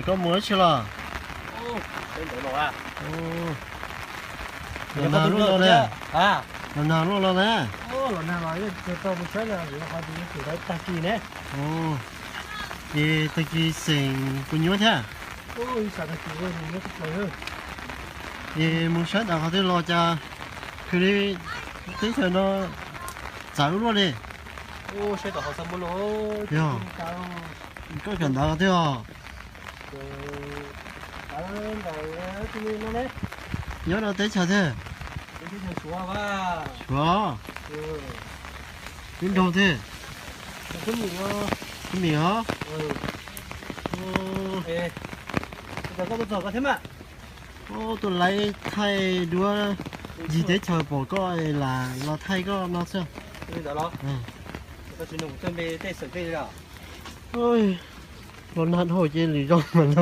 Koj mus dab tsi los? Los nag luaj los na. Los nag luaj los na. Ces tag kis xeem puas nyuaj thiab? Ces mus saib ntawd qhov twg los cas khwv li teb chaws no txawv luaj li. Yog, koj kawm ntawv qhov twg os? Nyob rau teb chaws twg? Suav. Lub nroog twg? Mim os. Tuaj laib thaij duab ncig teb chaws pom koj lam los thaij koj no xwb. Los nag dhau ces lwm zaus mas.